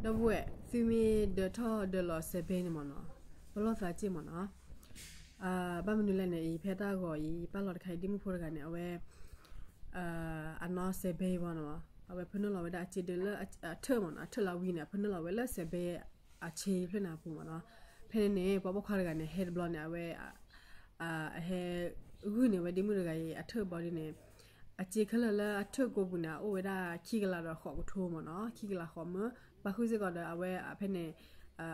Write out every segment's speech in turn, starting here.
ဒီပုၢ်ဝဲၢ် သုမ့ၢ်ဒၢထီၣ်ဒၢလီၤစဲးဘ့န့ၣ်မ့ၢ်နီၤ, ပလီၢ်သးစ့ၢ်မ့ၢ်နီၤ. ဘၣ်မနုၤလဲၣ်န့ၣ် အံၤဖဲတၢ်ဂီၤအံၤ ယပာ်လီၤတခါအံၤ ဒ့မုၣ်ဖိတဂၤန့ၣ် အဝဲ အနီၢ်စဲးဘ့အံၤဘၣ်နီၤ, အဝဲဖၢနုာ်လီၤဝဲဒၣ်အစ့ဒၢလၢအထၢၣ်မ့ၢ်နီၤ, အထၢၣ်လၢအဝံၤန့ၣ် အဖၢနုာ်လီၤဝဲလၢစဲးဘ့အဆ့ဖျၢၣ်န့ၣ်အပူၤမ့ၢ်နီၤ. ဖဲန့ၣ်န့ၣ် ပှၤပိာ်ခွါတဂၤန့ၣ် ဟဲတဘျီန့ၣ် အဝဲ အဟဲဂုာ်န့ၢ်ဝဲဒ့မုၣ်တဂၤအံၤ အထၢၣ်ဘီဒ်န့ၣ် အစ့ခဲလၢာ်လၢအထၢၣ်ကိးပူၤန့ၣ် အအိၣ်ဝဲဒၣ်ခံကလးဒီးဃိးကထိမ့ၢ်နီၤ, ခံကလးဃိးမၢ, ပာ်ဃုာ်စ့ၢ်ကီးဒီးအဝဲဖဲန့ၣ်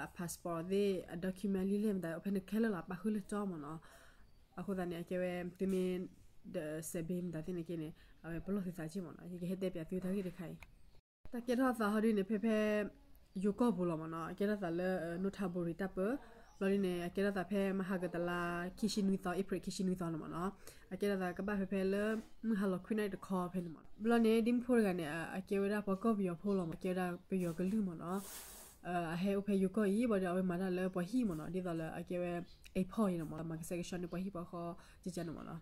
အ passport သ့ၣ် အ document လံာ်လဲၢ်မတၤ ဖဲန့ၣ်ခဲလၢာ်လီၤ ပာ်ဃုာ်လၢကၠီမ့ၢ်နီၤ. အဃိသတးန့ၣ် အကဲဝဲ သုမ့ၢ် ဒီးစဲးဘ့မတၤသ့ၣ်န့ၣ်က့န့ၣ် အဝဲပလီၢ်သုသးစ့ၢ်မ့ၢ်နီၤ, ယကဟဲတဲပၠးသုတၢ်ဂ့ၢ်တခါအံၤ. တၢ်ကဲထီၣ်သးဟီဒ်န့ၣ် ဖဲဖဲ ယိၤကီၢ်ပူၤလီၤမ့ၢ်နီၤ, အကဲထီၣ်သးလၢ နိထးဘူရံၤတၢ်ပၢ, ဘျီဒ်န့ၣ် အကဲထီၣ်သးဖဲမဟါကတလါ ခံဆံနွံသီ April ခံဆံနွံသီန့ၣ်မ့ၢ်နီၤ, အကဲထီၣ်သးကဘၣ်ဖဲဖဲလၢ မုၢ်ဟါလီၤခွံနၣ်ရံၣ်တခီဖဲန့ၣ်မ့ၢ်နီၤ. ဘျီန့ၣ် ဒ့မုၣ်ဖိတဂၤန့ၣ် အကဲဝဲဒၣ်ပှၤကီၢ်ပယီၤဖိလီၤမ့ၢ်နီၤ, အကဲဝဲဒၣ်ပယီၤကလုာ်မ့ၢ်နီၤ. အဟဲအိၣ်ဖဲယိၤကီၢ်အံၤ ဘျီဒီး အဝဲမၤတၢ်လၢပှၤဟံၣ်မ့ၢ်နီၤ, ဒ်သိးလၢအကဲဝဲ အိမ်ဖောက် အံၤန့ၣ်မ့ၢ်နီၤ, မၤကဆှဲကဆှီန့ၢ်ပှၤဟံၣ်ပှၤဃီ ကကန့ၣ်မ့ၢ်နီၤ.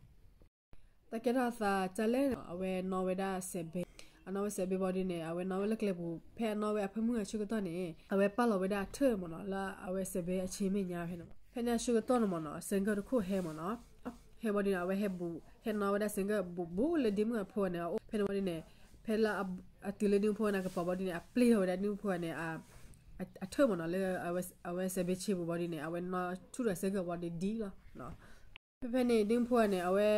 တၢ်ကဲထီၣ်သးကလဲၣ်န့ၣ် အဝဲနီၣ်ဝဲဒၣ်စဲးဘ့, အနီၣ်ဝဲစဲးဘ့ဘျီဒ်န့ၣ် အဝဲနီၣ်ဝဲလၢကျဲပူၤ, ဖဲအနီၣ်ဝဲအဖၢမုၢ်အဆၢကတီၢ်န့ၣ် အဝဲပာ်လီၤဝဲဒၣ်အထၢၣ်မ့ၢ်နီၤ လၢအဝဲစဲးဘ့အဆ့မဲာ်ညါဖဲန့ၣ်မ့ၢ်နီၤ. ဖဲန့ၣ်အဆၢကတီၢ်န့ၣ်မ့ၢ်နီၤ စဲးကၢၢ်တခိၣ်ဟဲမ့ၢ်နီၤ, ဟဲဘျီဒ်န့ၣ် အဝဲဟဲဘူး ဟဲနီၣ်ဝဲဒၣ်စဲးကၢၢ်ဘူးဘူးလၢဒ့မုၣ်အဖိန့ၣ် အအိၣ်ဖဲန့ၣ်ဘျီဒ်န့ၣ် ဖဲလၢအတုၤလၢဒ့မုၣ်ဖိန့ၣ် အကပီၤဘျီဒ်န့ၣ် အပျ့ၤထီၣ်ဝဲဒၣ်ဒ့မုၣ်ဖိန့ၣ် အထၢၣ်မ့ၢ်နီၤ လၢအဝဲစဲးဘ့ဆ့ပူၤဘျီဒ်န့ၣ် အဝဲနီၣ်ဆူၣ်ဒီးစဲးကၢၢ်ဘျီဒ်ဒ်လီၤ. ဖဲဖဲန့ၣ် ဒ့မုၣ်ဖိန့ၣ် အဝဲ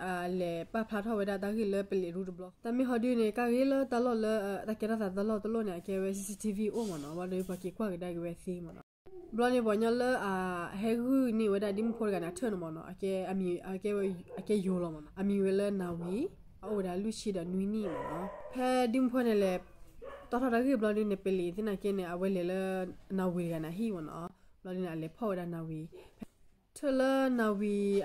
အလဲၤပာ်ဖျါထီၣ်ဝဲဒၣ်တၢ်ဂ့ၢ်လၢပလံာ်ရူတဘျီ, တၢ်မ့ၢ်ဟီဒုန့ၣ် ကၣ်ဂ့ၤလၢတၢ်လီၢ်လၢ တၢ်ကဲထီၣ်သးတၢ်လီၢ်တလီၢ်န့ၣ် အကဲဝဲ CCTV အိၣ်မ့ၢ်နီၤ, ဘျီဒီးပှၤက့ၤကွၢ်ကဒါက့ၤဝဲသ့မ့ၢ်နီၤ. ဘျီန့ၣ် ပှၤကညီလၢအ ဟဲဂုာ်န့ၢ်ဝဲဒၣ်ဒ့မုၣ်ဖိတဂၤန့ၣ် အထၢၣ်န့ၣ်မ့ၢ်နီၤ, အကဲ အမံၤ အကဲယိၤလီၤမ့ၢ်နီၤ, အမံၤဝဲလၢနၤဝံၤ, အအိၣ်ဝဲဒၣ်လွံၢ်ဆံဒီးနွံနံၣ်မ့ၢ်နီၤ. ဖဲဒ့မုၣ်ဖိန့ၣ်လဲၤတီၣ်ထီၣ်တၢ်ဂ့ၢ်ဘျီဒုန့ၣ် ပလံာ်သ့ၣ်နာ်က့န့ၣ် အဝဲလဲၤလၢနၤဝံၤတဂၤန့ၣ်အဟံၣ်မ့ၢ်နီၤ, ဘျီဒုန့ၣ် အလဲၤဖီၣ်ဝဲဒၣ်နၤဝံၤ ထၢၣ်လၢနၤဝံၤ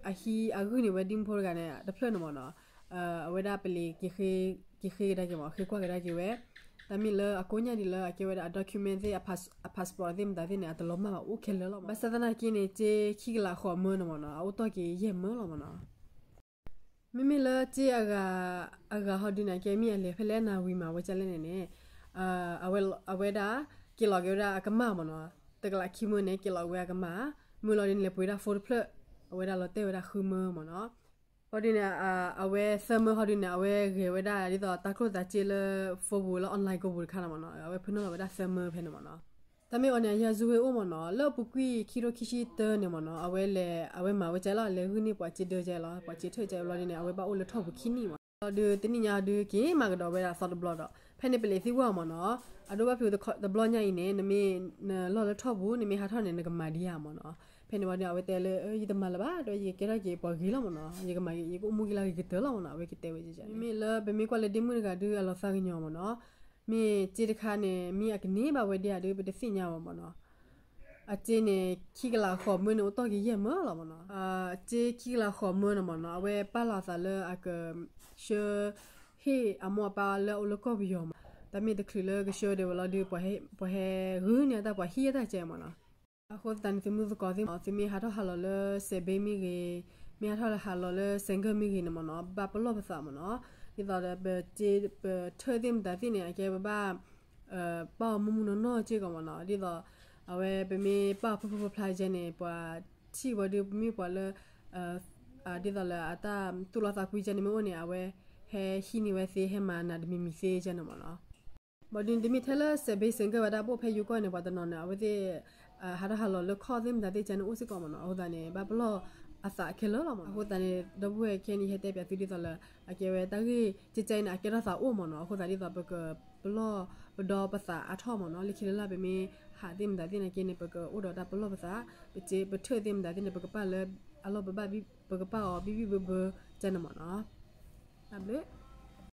အဟံၣ်အဂုာ်န့ၢ်ဝဲဒ့မုၣ်ဖိတဂၤန့ၣ် တဖျၢၣ်န့ၣ်မ့ၢ်နီၤ, အဝဲဒၣ်ပလံာ် က့ၤဃ့ကဒါက့ၤမ့ၢ် ဃ့ကွၢ်ကဒါက့ၤဝဲ, တၢ်မ့ၢ်လၢအကိးညါဒ်လၢအကဲဝဲဒၣ်အ document သ့ၣ် အ passport သ့ၣ်မတၤသ့ၣ်န့ၣ် အတလီၤမၢ်ဘၣ်အိၣ်ခဲလၢာ်လီၤ. ဘၣ်ဆၣ်သနာ်က့န့ၣ် စ့ခံကလးဃိးမၢန့ၣ်မ့ၢ်နီၤ အအိၣ်တ့ၢ်က့ၤယဲၢ်မၢလီၤမ့ၢ်နီၤ. မ့မ့ၢ်လၢစ့အဂၤ အဂၤဟီဒုန့ၣ် အကဲမ့ၢ်အလဲၤဖဲလဲၣ်နၤဝံၤမး အဝဲကလဲၣ်န့ၣ်န့ၣ် အဝဲဒၣ် က့ၤလီၤက့ၤဝဲဒၣ်အကမၢ်မ့ၢ်နီၤ, တကလးခံမၢန့ၣ် က့ၤလီၤဝဲအကမၢ်, မၢလီၤဒ်န့ၣ် လဲၤပှ့ၤဒၣ် phone တဖျၢၣ်, အဝဲဒၣ်လီၤတဲာ်ဝဲဒၣ်ဃုမၢမ့ၢ်နီၤ. ဘၣ်ဒုန့ၣ် အဝဲသၢမၢဟီဒုန့ၣ် အဝဲဂဲၤဝဲဒၣ်ဒ်သိးတၢ်ကျိၣ်သးစ့လၢ phone ပူၤလၢ online ကိးပူၤတခါန့ၣ်မ့ၢ်နီၤ, အဝဲဖၢနုာ်လီၤဝဲဒၣ်သၢမၢဖဲန့ၣ်မ့ၢ်နီၤ. တၢ်မ့ၢ်အီၤန့ၣ် အယၤဇူဝ့အိၣ်မ့ၢ်နီၤ, လၢအပူၤကွံာ်ခံထိခံဆံတၢန့ၣ်မ့ၢ်နီၤ, အဝဲလဲၤ အဝဲမၤဝဲကဲလီၤ လဲၤဂုာ်န့ၢ်ပှၤစ့ဒၢကဲလီၤ, ပှၤစ့ထၢၣ်ကဲဘျီဒုန့ၣ် အဝဲဘၣ်အိၣ်လၢထီၣ်ပူၤခံနံၣ်မ့ၢ်နီၤ. ဘျီဒုတနံၣ်ညါဒုက့ၤမၤကဒီးဝဲဒၣ်သီတဘျီဒီး ဖဲန့ၣ်ပလံာ်သံကွၢ်အီၤမ့ၢ်နီၤ, အဒိဘၣ်ဖုးတဘျီညါအံၤန့ၣ် နမ့ၢ် နလီၢ်လၢထီၣ်ပူၤ နမ့ၢ်ဟးထီၣ်န့ၣ် နကမၤဒံးဧါမ့ၢ်နီၤ. ဖဲန့ၣ်ဝံၤဒီး အဝဲတဲလၢ ယတမၤလၢၤဘၣ်, ဒီးယကဲထီၣ်က့ၤပှၤဂ့ၤလီၤမ့ၢ်နီၤ, ယကမၤ ယကအိၣ်မူက့ၤလၢဂ့ၤကတၢၢ်လီၤမ့ၢ်နီၤ, အဝဲကတဲဝဲ. မ့မ့ၢ်လၢပမ့ၢ်ကွၢ်လၢဒ့မုၣ်တဂၤဒုအလီၤသးကညီၤမ့ၢ်နီၤ, မ့ၢ်စ့တခါန့ၣ် မ့ၢ်အကန့ၢ်ဘၣ်ဝဲဒံးဧါဒု ပတသ့ၣ်ညါဘၣ်မ့ၢ်နီၤ. အစ့န့ၣ် ခံကလးဃိးမၢန့ၣ် အိၣ်တ့ၢ်က့ၤယဲၢ်မၢလီၤမ့ၢ်နီၤ. အစ့ခံကလးဃိးမၢန့ၣ်မ့ၢ်နီၤ, အဝဲပာ်လီၤအသးလၢအက ဆှၢ ဟ့ၣ်အမိၢ်အပၢ်လၢအအိၣ်လၢကီၢ်ပယီၤမး, တၢ်မ့ၢ်တချုးလၢကဆှၢဒံးဝဲလီၤဒုး ပှၤဟဲဂုာ်န့ၢ်တၢ် ပှၤဟံးတၢ်ကဲမ့ၢ်နီၤ. အဃိသတးန့ၣ် သုမုၣ်သကိးသ့ၣ်မး သုမ့ၢ်ဟးထီၣ်ဟးလီၤလၢစဲးဘ့မ့ၢ်ဂ့ၤ, မ့ၢ်ဟးထီၣ်ဟးလီၤလၢစဲးကၢၢ်မ့ၢ်ဂ့ၤန့ၣ်မ့ၢ်နီၤ, ဘၣ်ပလီၢ်ပသးမ့ၢ်နီၤ. ဒ်သိးဒီး ပစ့ပထၢၣ်သ့ၣ်မတၤသ့ၣ်န့ၣ် အကဲပဘၣ် ပာ်အီၤမုၢ်မုၢ်နီၢ်နီၢ်စ့ၢ်ကီးမ့ၢ်နီၤ. ဒ်သိး အဝဲပမ့ၢ်ပာ်အီၤဖျိဖျိဖျါဖျါကဲန့ၣ် ပှၤထံၣ်ဝဲဒုး ပမ့ၢ်ပှၤလၢ ဒ်သိးလၢအတၢ်သူၣ်လီသးကွံကဲန့ၣ်မ့ၢ်အိၣ်န့ၣ် အဝဲဟဲဟံးန့ၢ်ဝဲသ့ ဟဲမၤနးတမံၤမံၤသ့ကဲန့ၣ်မ့ၢ်နီၤ. ဘၣ်ဒုးန့ၣ် တမ့ၢ်ထဲလၢစဲးဘ့စဲးကၢၢ်ဝဲဒၣ် ပအိၣ်ဖဲယိၤကီၢ်န့ၣ် ပှၤတနီၤန့ၣ် အဝဲသ့ၣ် ဟးထီၣ်ဟးလီၤလၢခီၣ်သ့ၣ်မတၤသ့ၣ်ကဲန့ၣ်အိၣ်စ့ၢ်ကီးမ့ၢ်နီၤ. အဃိသတးန့ၣ် ဘၣ်ပလီၢ်အသးခဲလၢာ်လီၤမ့ၢ်နီၤ. အဃိသတးန့ၣ် ဒီပုၢ်ဝဲၢ်ခဲအံၤ ယဟဲတဲပၠးသုဒ်သိးလၢ အကဲဝဲတၢ်ဂ့ၢ်ကဲကဲအံၤန့ၣ် အကဲထီၣ်သးအိၣ်မ့ၢ်နီၤ. အဃိသတးဒ်သိး ပကပလီၢ်ပဒီပသးအါထီၣ်မ့ၢ်နီၤ. လၢခံလၢ်လၢ် ပမ့ၢ်ဟးသ့ၣ်မတၤသ့ၣ်နာ်က့န့ၣ် ပကအိၣ်ဒီးတၢ်ပလီၢ်ပသး, ပစ့ပထၢၣ်သ့ၣ်မတၤသ့ၣ်န့ၣ် ပကပာ်လၢအလီၢ်ဘၣ်ဘၣ် ပကပာ်အီၤဘံၣ်ဘံၣ်ဘၢဘၢကဲန့ၣ်မ့ၢ်နီၤ. တၢ်ဘျုး